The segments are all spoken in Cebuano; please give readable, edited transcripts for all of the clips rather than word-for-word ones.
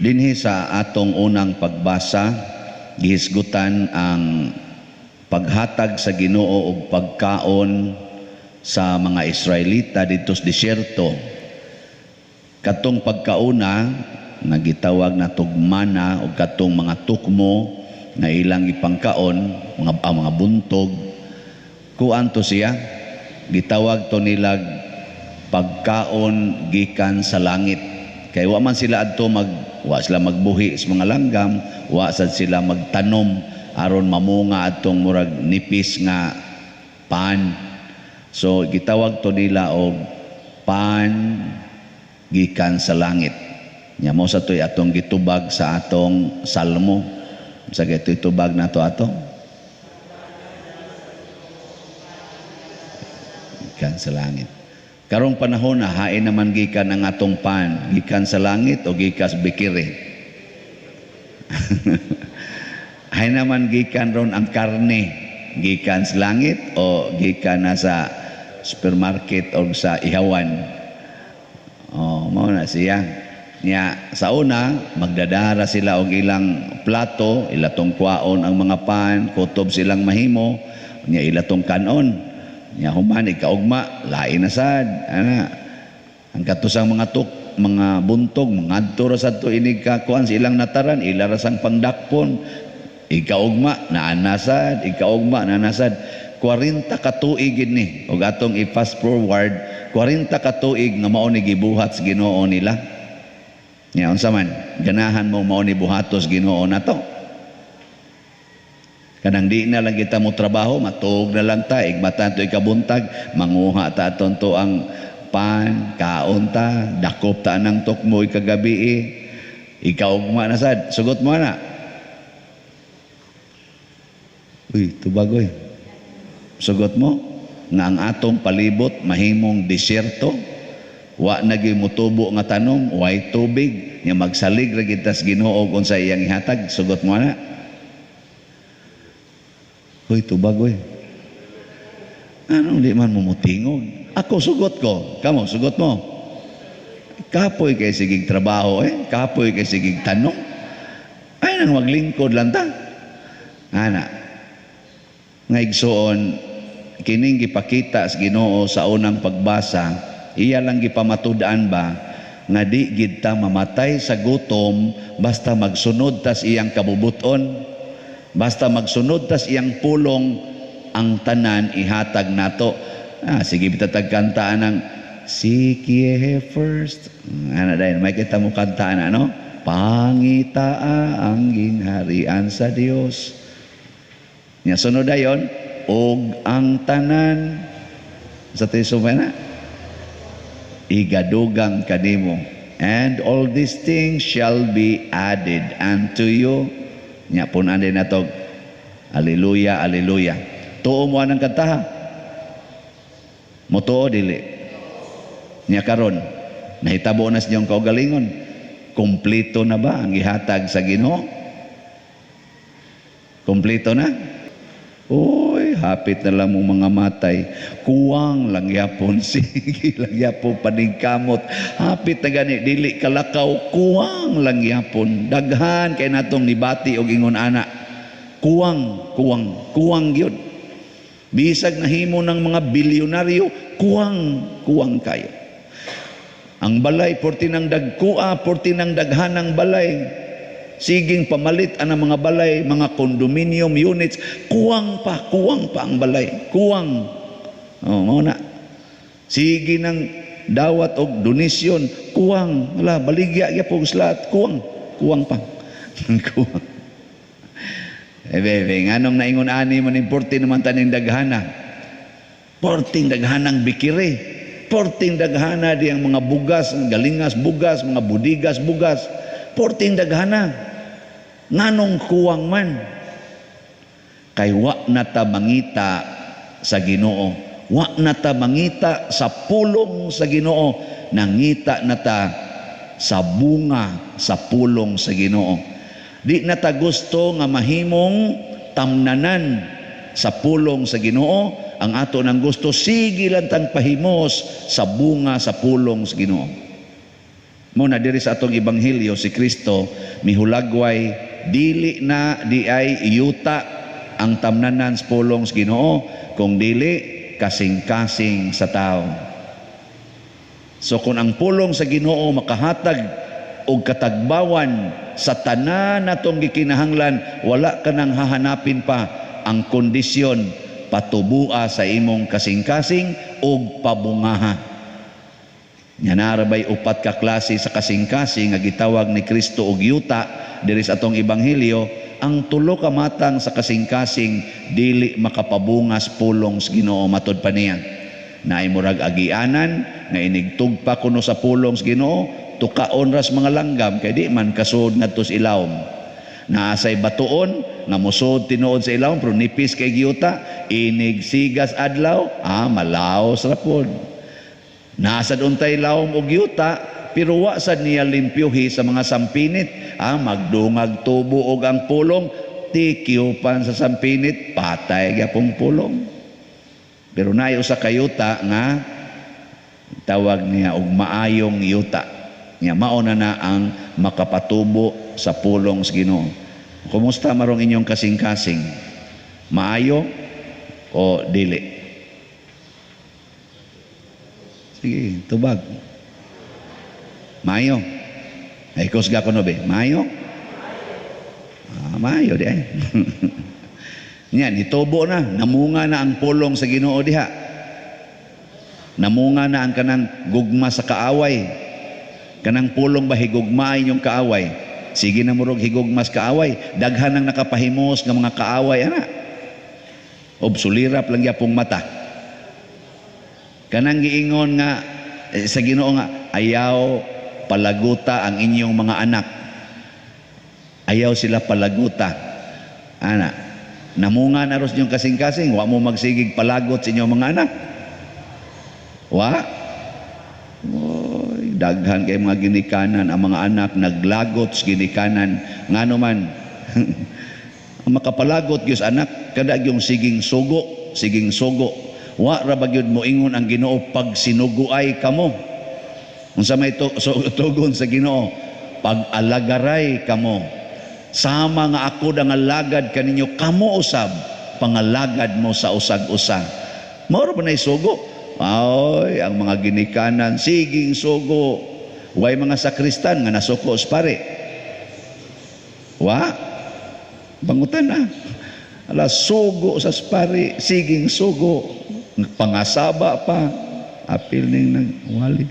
Dinhi sa atong unang pagbasa, gihisgutan ang paghatag sa Ginoo og pagkaon sa mga Israelita didto sa disyerto. Katong pagkauna nga gitawag na mana o katong mga tukmo nga ilang ipangkaon, mga buntog, kuan to siya, gitawag to nilag pagkaon gikan sa langit. Kay wa man sila adto wa sila magbuhi sa mga langgam, wa sad sila magtanom aron mamunga adtong murag nipis nga pan. So gitawag to nila og pan gikan sa langit. Nya mo sa to'y atong gitubag sa atong salmo. Sa gito'y tubag nato ato? Gikan sa langit. Karong panahon na hain naman gikan ang atong pan, gikan sa langit o gikan sa bikiri. Hain naman gikan ron ang karne, gikan sa langit o gikan na sa supermarket o sa ihawan. Oh, mao na siya. Nya sa una magdadara sila og ilang plato, ila tong kwaon ang mga pan, kutob silang mahimo, nya ila tong kanon. Nya human ikaugma, lain na sad. Ana. Ang katusang mga tuk, mga buntog, mangadto ra sad to inig kakuan sa ilang nataran, ila ra sang pangdakpon. Ikaugma naa sad, ikaugma naa sad. 40 ka tuig gid ni. Og atong i-fast forward, 40 ka tuig nga mao ni gibuhat sa Ginoo nila. Nya unsa man, ganahan mo mao ni buhatos Ginoo nato? Kanang di na lang kita mo trabaho, matuog na lang ta, igmatan to ikabuntag, manguha ta aton to ang pan, kaon ta, dakop ta anang tukmo ikagabi eh. Ikaugma na sad, sugot mo na. Uy, tubagoy. Sugot mo nga ang atong palibot mahimong disyerto, wa na gyud motubo nga tanom, way tubig, nya magsalig ra gid tas Ginoo kung sa iyang ihatag, sugot mo na. Uy, tubagoy. Anong di man mo mutingog? Ako sugot ko. Kamo, sugot mo. Kapoy kay sigig trabaho eh. Kapoy kay sigig tanong. Ay nang maglingkod lang ta. Ana. Nga igsuon, kining gipakita sa Ginoo sa unang pagbasa, iya lang gipamatud-an ba nga di gid ta mamatay sa gutom basta magsunod tas iyang kabubuton. Basta magsunod tas iyang pulong, ang tanan ihatag nato. Ah, sige bitatag kantaan ng "Seek ye first." Ano dahil may kita mo kantaan ano? Pangitaa ang gingharian sa Dios. Nya sunod dayon og ang tanan sa tiso na igadugang kanimo, and all these things shall be added unto you. Nya punan din nato, Alleluia, alleluia. Tuo mo anang kantaha? Motuo dili? Nya karon nahitabo na sa inyong kaugalingon, kumpleto na ba ang gihatag sa Ginoo? Kumpleto na? Uy, hapit na lang mong mga matay. Kuwang lang yapon, sige lang yapon paningkamot. Hapit na gani, dili kalakaw, kuwang lang yapon. Daghan kay natong nibati og ingon ana. Kuwang, kuwang, kuwang gyud. Bisag nahimo ng mga bilyonaryo, kuwang, kuwang kayo. Ang balay, porti ng dagkua, porti ng daghanang balay. Siging pamalit ang mga balay, mga condominium units, kuwang pa ang balay, kuwang. Oh, mao na. Sige nang dawat og donasyon, kuwang. Wala, baligya gyapon lahat, kuwang, kuwang pa. Kuwang. Eh, bebe, nganong naingon ani man porti naman taning daghana. Porting daghanang bikiri. Porting daghana di ang mga bugas, galingas bugas, mga budigas bugas. Porting daghana. Nganong kuwang man? Kay wa na ta mangita sa Ginoo. Wa na ta mangita sa pulong sa Ginoo. Nangita na ta sa bunga sa pulong sa Ginoo. Di na ta gusto nga mahimong tamnanan sa pulong sa Ginoo. Ang ato nang gusto, sige lang tang pahimos sa bunga sa pulong sa Ginoo. Mo na diri sa atong ebanghelyo, si Kristo mihulagway, dili na di ay yuta ang tamnanan sa pulong sa Ginoo, kung dili kasing-kasing sa tao. So kung ang pulong sa Ginoo makahatag og katagbawan sa tanan natong gikinahanglan, wala ka nang hahanapin pa. Ang kondisyon, patubua sa imong kasing-kasing og pabungaha. Nya naa bay upat ka klase sa kasing-kasing nga gitawag ni Kristo og yuta diri sa atong ebanghelyo. Ang tulo ka matang sa kasing-kasing dili makapabungas pulong sa Ginoo. Matud pa niya, naay murag agianan nga inigtugpa kuno sa pulong sa Ginoo, tukaon ras mga langgam kay di man kasud ngadto sa ilawom. Naasay batuon nga mosud tinuod sa ilawom pero nipis kay giyuta, inig sigas adlaw, malaos ra pod. Naasad untay lawom og yuta pero wa sad niya limpyuhi sa mga sampinit, magdungag tubo og ang pulong, tikyupan sa sampinit, patay gyapong pulong. Pero naay usa ka yuta nga tawag niya og maayong yuta. Nya mao na na ang makapatubo sa pulong sa Ginoo. Kumusta marong inyong kasing-kasing? Maayo o dili? Sige, tubag. Maayo. Ay, kusga ko no be. Maayo? Maayo di ay. Yan, itubo na. Namunga na ang pulong sa Ginoo diha. Namunga na ang kanang gugma sa kaaway. Kanang pulong ba higugma inyong kaaway? Sige na murog higugmas kaaway. Daghan ang nakapahimos nga mga kaaway ana. Obsulirap lang gyapong mata. Kanang giingon nga sa Ginoo nga ayaw palaguta ang inyong mga anak. Ayaw sila palaguta. Ana, namunga na ros inyong kasing-kasing, wa mo magsigig palagot sa inyong mga anak. Wa? Oy, daghan kay mga ginikanan, ang mga anak naglagot sa ginikanan. Ngano man makapalagot gyud anak kada gyung siging sugo, siging sugo. Wa ra ba gyud moingon ang Ginoo pag sinuguay kamo? Unsa may tugon sa Ginoo? Pag-alagaray kamo. Sama nga ako dangalagad kaninyo, kamo usab pangalagad mo sa usag-usa. Mao ra ba nay sugo? Ay, ang mga ginikanan siging sugo. Way mga sakristan nga nasuko sa pare. Wa? Bangutan na. Ala, sugo sa pare, siging sugo. Pangasaba pa. Apil ning nagwali.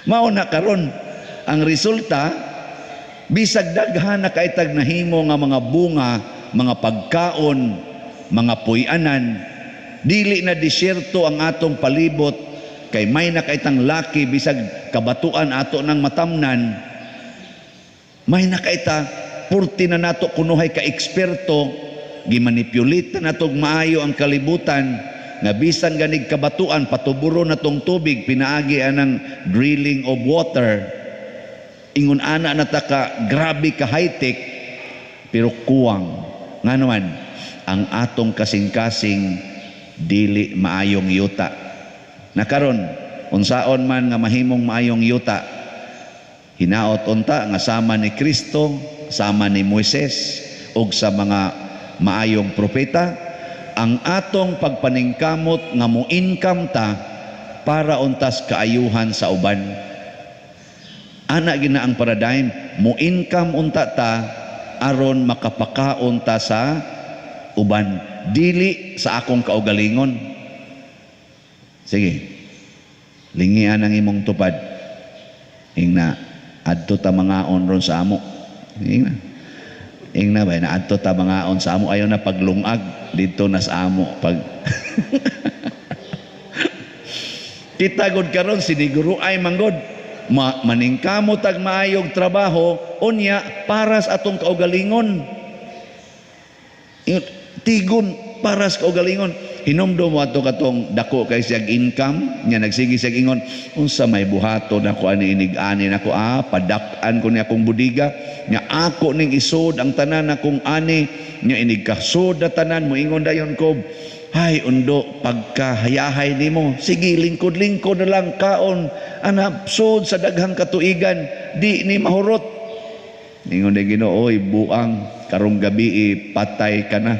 Mao na karon ang resulta, bisag daghan na kaitag nahimo nga mga bunga, mga pagkaon, mga puy-anan, dili na disyerto ang atong palibot kay may nakaitang laki bisag kabatuan ato ng matamnan, may nakaita purti na nato kunuhay ka eksperto, gimanipulate na natog maayo ang kalibutan nga bisan ganig kabatuan patuburo na tong tubig pinaagi anang drilling of water. Ingon ana na ta ka grabe ka high-tech pero kuwang. Ngano man ang atong kasing-kasing dili maayong yuta. Nakaron unsaon man nga mahimong maayong yuta, hinaot unta nga sama ni Kristo, sama ni Moises ug sa mga maayong propeta, ang atong pagpaningkamot nga mo-income ta para untas kaayuhan sa uban. Ana gina ang paradigm, mo-income unta ta aron makapakaon ta sa uban, dili sa akong kaugalingon. Sige, lingian ang imong tupad. Ingna, adto ta mangaon ron sa amo. Ingna. Ingna ba, na adto ta mangaon sa amo, ayaw na paglungag dito na sa amo pag kita gud karon siniguro ay manggod maningkamot tag maayog trabaho unya para sa atong kaugalingon. Tigon para sa kaugalingon. Hinumdum mo ato katong dako kay siyag income nya nagsige siyag ingon unsa may buhaton ako ani inig-ani nako, padak-an ko ni akong budiga nya ako ning isod ang tanan akong ani nya inig kasod na tanan. Moingon dayon ko, Hay undo, pagkahayahay nimo, sige, lingkod-lingkod na lang kaon ana sud sa daghang katuigan, di ni mahurot. Ningon ni Ginoo, "Oy buang, karong gabi patay ka na."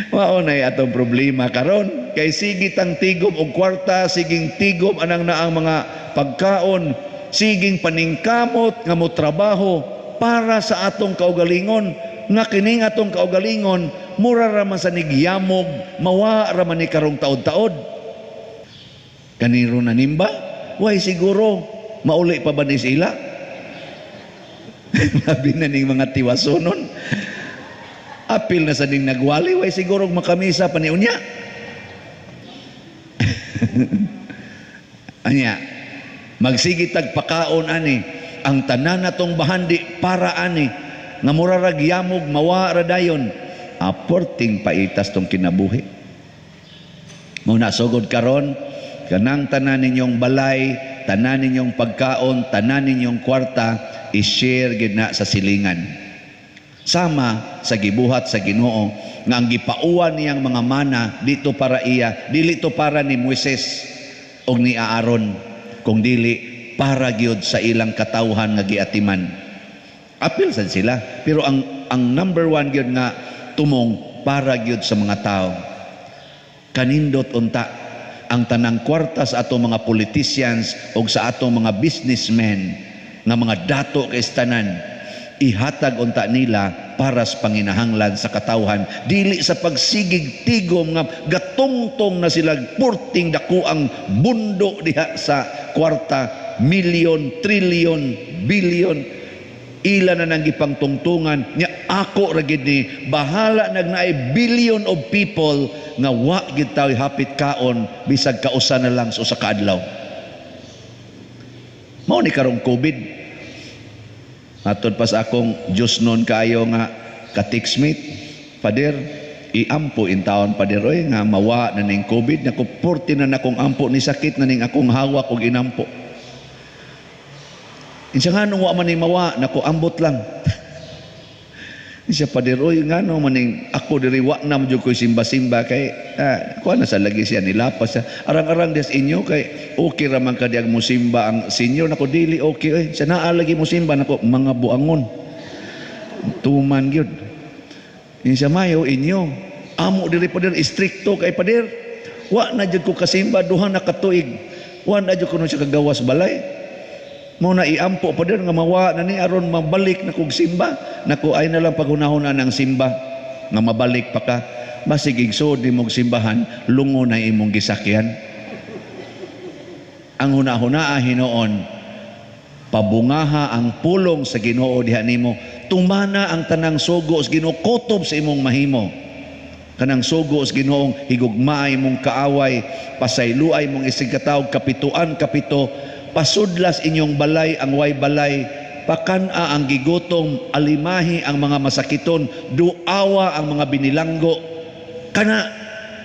Mao nay atong problema karon, kay sige tang tigom og kwarta, siging tigom anang naang mga pagkaon, siging paningkamot nga mo trabaho para sa atong kaugalingon, nga kining atong kaugalingon mura ra man sa nigyamog, mawa ra man ni karong taod-taod. Kaniro na nimba? Way siguro mauli pa ba ni sila? Labi na ning mga tiwasonon. Apil na sa ning nagwali, way siguro makamisa pa ni unya. Anya, magsige tag pakaon ani, ang tanan natong bahandi para ani, nga mura rag yamog, mawa ra dayon, aporting paitas tong kinabuhi. Muna sugod karon, kanang tanan ninyong balay, tanan ninyong pagkaon, tanan ninyong kwarta, i-share gid na sa silingan. Sama sa gibuhat sa Ginoo nga ang gipauwan niyang mga mana dito para iya, dili to para ni Moises og ni Aaron, kung dili para gyud sa ilang katawhan nga giatiman. Apil sad sila, pero ang number one gyud nga tumong para gyud sa mga tao. Kanindot unta ang tanang kwarta sa atong mga politicians og sa atong mga businessmen nga mga dato kay tanan, ihatag unta nila para sa panginahanglan sa katawhan, dili sa pagsigig tigom nga gatungtong na sila purting dako ang bundo diha sa kwarta, milyon, trilyon, bilyon, ila na nang gipangtungtungan nya. Ako ra gid ni bahala nagnaay billion of people nga wa gid taw hapit kaon bisag kausa na lang sa usa ka adlaw. Mao ni karong COVID. Matod pa sa akong Diyos noon kaayo nga ka-textmate, "Pader, iampo in taon, pader, oy, nga mawa na ning COVID." Nako, porti na nakong ampo ni sakit na ning akong hawak og inampo. Insa nga nung wa man ni mawa? Nako, ambot lang. Siya, "Pader, oy, ngano man ning ako diri wa na jud ko'y simba-simba kay kuha na sa lagi siya nilapas siya. Arang-arang des inyo kay okay ra man ka diag mo simba ang senior." Nako, dili okay oy. Siya naa lagi mo simba. Nako, mga buangon. Tuman gyud. Insa mayo inyo. Amo diri, pader, istrikto kay, pader. Wa na jud ko kasimba duha na katuig. Wa na jud ko siya kagawas balay. Mo na iampo, pader, nga mawa na ni aron mabalik na kog simba. Nako, ay na lang paghunahuna ng simba nga mabalik pa ka. Basig igsood nimong simbahan, lungo na imong gisakyan. Ang hunahunaa hinuon, pabungaha ang pulong sa Ginoo diha nimo. Tumana ang tanang sugo sa Ginoo kutob sa imong mahimo. Kanang sugo sa Ginoong higugmaay mong kaaway, pasayloay mong isig katawo kapituan kapito, pasudlas inyong balay ang way balay, pakan-a ang gigutom, alimahi ang mga masakiton, duawa ang mga binilanggo. Kana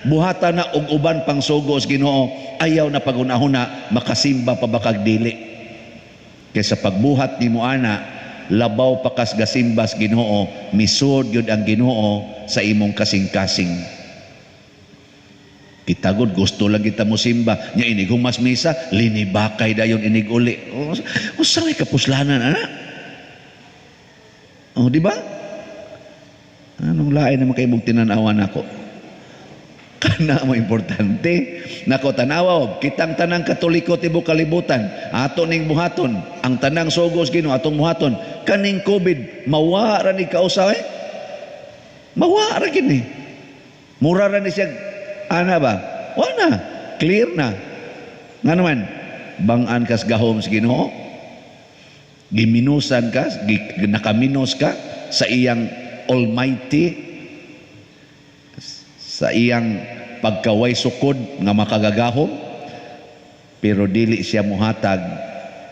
buhata na og uban pang sugo sa Ginoo, ayaw na paghunahuna makasimba pa ba kag dili. Kaysa pagbuhat nimo ana, labaw pa kas gasimba sa Ginoo, misud gyud ang Ginoo sa imong kasing-kasing. Kita gud gusto lang kita mo simba nya, inig humas misa linibakay dayon inig uli. Oh, usa may kapuslanan ana. Oh, di ba? Anong lain naman kay mong tinanawan nako? Kana mo importante. Nako, tanawa, kitang tanang Katoliko tibuok kalibutan, ato ning buhaton ang tanang sugos Ginoo atong buhaton. Kaning COVID mawa ra ni kausa eh. Mawa ra gini. Mura ra ni siya ana ba? Wa na. Clear na. Nga naman, bang-an kas gahom sa Ginoo. Giminusan ka, nakaminos ka sa iyang Almighty, sa iyang pagkaway sukod nga makagagahom, pero dili siya muhatag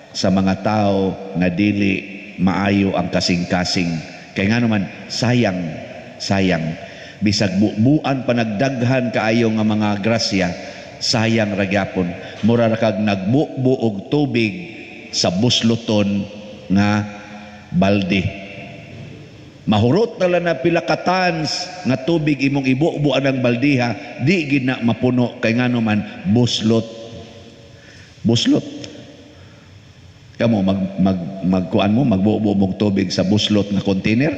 sa mga tao nga dili maayo ang kasing-kasing. Kaya nga naman, sayang, sayang. Bisag bubuan pa nagdaghan kaayo nga mga grasya, sayang ra gyapon. Mura ra kag nagbubo og tubig sa busloton nga balde. Mahurot na lang na pila ka tons nga tubig imong ibubo ang baldiha, di gid na mapuno kay ngano man buslot. Buslot. Kamo mag mag magkuan mo, magbubo mong tubig sa buslot nga container?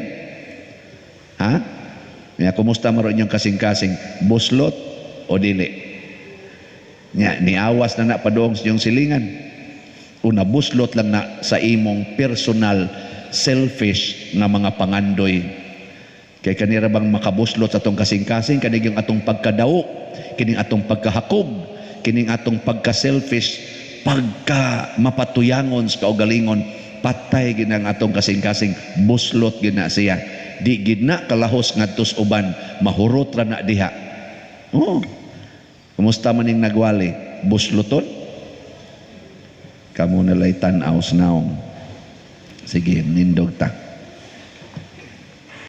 Ha? Ya, kumusta man ron inyong kasing-kasing? Buslot o dili? Nya, niawas na na padung sa inyong silingan. Una, buslot lang na sa imong personal, selfish nga mga pangandoy. Kay kanira bang makabuslot sa atong kasing-kasing, kining atong pagkadawo, kining atong pagkahakog, kining atong pagka-selfish, pagka mapatuyangon sa kaugalingon, patay gid ang atong kasing-kasing, buslot gid na siya. Di gid na kalahos ngadto sa uban, mahurot ra na diha. Oh. Kumusta man ning nagwali? Busloton? Kamo na lay tan-aw sa naong. Sige, nindog ta.